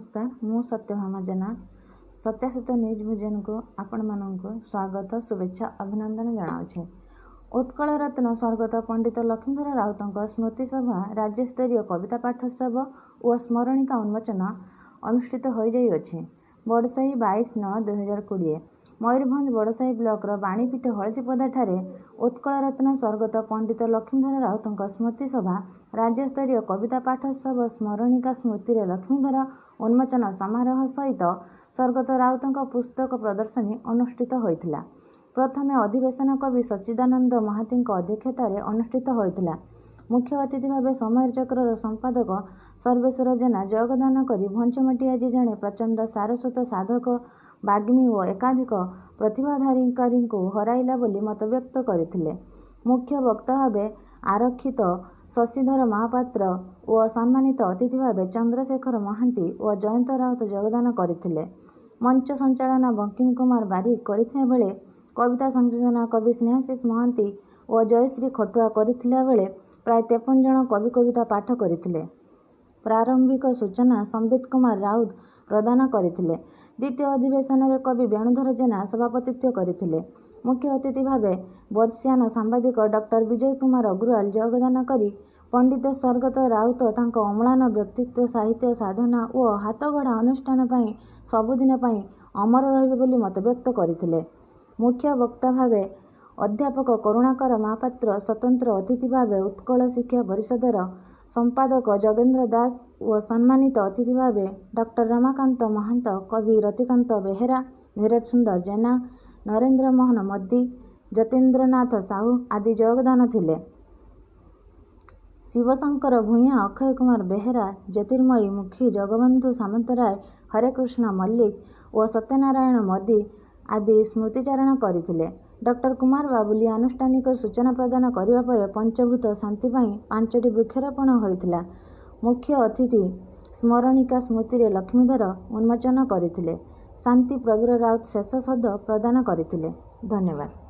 ନମସ୍କାର। ମୁଁ ସତ୍ୟଭାମା ଜେନା। ସତ୍ୟାସତ୍ୟ ନ୍ୟୁଜ୍ ଭିଜନକୁ ଆପଣମାନଙ୍କୁ ସ୍ୱାଗତ, ଶୁଭେଚ୍ଛା, ଅଭିନନ୍ଦନ ଜଣାଉଛି। ଉତ୍କଳ ରତ୍ନ ସ୍ୱର୍ଗତ ପଣ୍ଡିତ ଲକ୍ଷ୍ମୀଧର ରାଉତଙ୍କ ସ୍ମୃତିସଭା ରାଜ୍ୟସ୍ତରୀୟ କବିତା ପାଠୋତ୍ସବ ଓ ସ୍ମରଣିକା ଉନ୍ମୋଚନ ଅନୁଷ୍ଠିତ ହୋଇଯାଇଅଛି। ବଡ଼ସାହି, 22/9/2020। ମୟୂରଭଞ୍ଜ ବଡ଼ସାହି ବ୍ଲକର ବାଣୀପୀଠ ହଳଦୀପଦାଠାରେ ଉତ୍କଳ ରତ୍ନ ସ୍ୱର୍ଗତ ପଣ୍ଡିତ ଲକ୍ଷ୍ମୀଧର ରାଉତଙ୍କ ସ୍ମୃତିସଭା ରାଜ୍ୟସ୍ତରୀୟ କବିତା ପାଠୋତ୍ସବ ସ୍ମରଣିକା ସ୍ମୃତିରେ ଲକ୍ଷ୍ମୀଧର ଉନ୍ମୋଚନ ସମାରୋହ ସହିତ ସ୍ୱର୍ଗତ ରାଉତଙ୍କ ପୁସ୍ତକ ପ୍ରଦର୍ଶନୀ ଅନୁଷ୍ଠିତ ହୋଇଥିଲା। ପ୍ରଥମେ ଅଧିବେଶନ କବି ସଚ୍ଚିଦାନନ୍ଦ ମହାନ୍ତିଙ୍କ ଅଧ୍ୟକ୍ଷତାରେ ଅନୁଷ୍ଠିତ ହୋଇଥିଲା। ମୁଖ୍ୟ ଅତିଥି ଭାବେ ସମୟ ଚକ୍ରର ସମ୍ପାଦକ ସର୍ବେଶ୍ୱର ଜେନା ଯୋଗଦାନ କରି ଭଞ୍ଜମାଟି ଆଜି ଜଣେ ପ୍ରଚଣ୍ଡ ସାରସ୍ୱତ ସାଧକ, ବାଗ୍ମୀ ଓ ଏକାଧିକ ପ୍ରତିଭାଧାରୀଙ୍କୁ ହରାଇଲା ବୋଲି ମତବ୍ୟକ୍ତ କରିଥିଲେ। ମୁଖ୍ୟ ବକ୍ତା ଭାବେ ଆରକ୍ଷିତ ଶଶିଧର ମହାପାତ୍ର ଓ ସମ୍ମାନିତ ଅତିଥି ଭାବେ ଚନ୍ଦ୍ରଶେଖର ମହାନ୍ତି ଓ ଜୟନ୍ତ ରାଉତ ଯୋଗଦାନ କରିଥିଲେ। ମଞ୍ଚ ସଞ୍ଚାଳନା ବଙ୍କିମ କୁମାର ବାରିକ କରିଥିବା ବେଳେ କବିତା ସଂଯୋଜନା କବି ସ୍ନେହାଶିଷ ମହାନ୍ତି ଓ ଜୟଶ୍ରୀ ଖଟୁଆ କରିଥିଲା ବେଳେ ପ୍ରାୟ 53 ଜଣ କବି କବିତା ପାଠ କରିଥିଲେ। ପ୍ରାରମ୍ଭିକ ସୂଚନା ସମ୍ବିତ କୁମାର ରାଉତ ପ୍ରଦାନ କରିଥିଲେ। ଦ୍ୱିତୀୟ ଅଧିବେଶନରେ କବି ବେଣୁଧର ଜେନା ସଭାପତିତ୍ୱ କରିଥିଲେ। ମୁଖ୍ୟ ଅତିଥି ଭାବେ ବର୍ଷିୟାନ ସାମ୍ବାଦିକ ଡକ୍ଟର ବିଜୟ କୁମାର ଅଗ୍ରୱାଲ ଯୋଗଦାନ କରି ପଣ୍ଡିତ ସ୍ୱର୍ଗତ ରାଉତ ତାଙ୍କ ଅମ୍ଳାନ ବ୍ୟକ୍ତିତ୍ୱ, ସାହିତ୍ୟ ସାଧନା ଓ ହାତଗଢ଼ା ଅନୁଷ୍ଠାନ ପାଇଁ ସବୁଦିନ ପାଇଁ ଅମର ରହିବେ ବୋଲି ମତବ୍ୟକ୍ତ କରିଥିଲେ। ମୁଖ୍ୟ ବକ୍ତା ଭାବେ ଅଧ୍ୟାପକ କରୁଣାକର ମହାପାତ୍ର, ସ୍ୱତନ୍ତ୍ର ଅତିଥି ଭାବେ ଉତ୍କଳ ଶିକ୍ଷା ପରିଷଦର ସମ୍ପାଦକ ଯୋଗେନ୍ଦ୍ର ଦାସ ଓ ସମ୍ମାନିତ ଅତିଥି ଭାବେ ଡକ୍ଟର ରମାକାନ୍ତ ମହାନ୍ତ, କବି ରତିକାନ୍ତ ବେହେରା, ନିରୋଦ ସୁନ୍ଦର ଜେନା, ନରେନ୍ଦ୍ର ମୋହନ ମୋଦି, ଯତୀନ୍ଦ୍ରନାଥ ସାହୁ ଆଦି ଯୋଗଦାନ ଥିଲେ। ଶିବଶଙ୍କର ଭୂୟାଁ, ଅକ୍ଷୟ କୁମାର ବେହେରା, ଜ୍ୟୋତିର୍ମୟୀ ମୁଖୀ, ଜଗବନ୍ଧୁ ସାମନ୍ତରାୟ, ହରେକୃଷ୍ଣ ମଲ୍ଲିକ ଓ ସତ୍ୟନାରାୟଣ ମୋଦି ଆଦି ସ୍ମୃତିଚାରଣ କରିଥିଲେ। ଡକ୍ଟର କୁମାର ବାବୁଲି ଆନୁଷ୍ଠାନିକ ସୂଚନା ପ୍ରଦାନ କରିବା ପରେ ପଞ୍ଚଭୂତ ଶାନ୍ତି ପାଇଁ ପାଞ୍ଚଟି ବୃକ୍ଷରୋପଣ ହୋଇଥିଲା। ମୁଖ୍ୟ ଅତିଥି ସ୍ମରଣିକା ସ୍ମୃତିରେ ଲକ୍ଷ୍ମୀଧର ଉନ୍ମୋଚନ କରିଥିଲେ। ଶାନ୍ତି ପ୍ରବୀର ରାଉତ ଶେଷ ଶବ୍ଦ ପ୍ରଦାନ କରିଥିଲେ। ଧନ୍ୟବାଦ।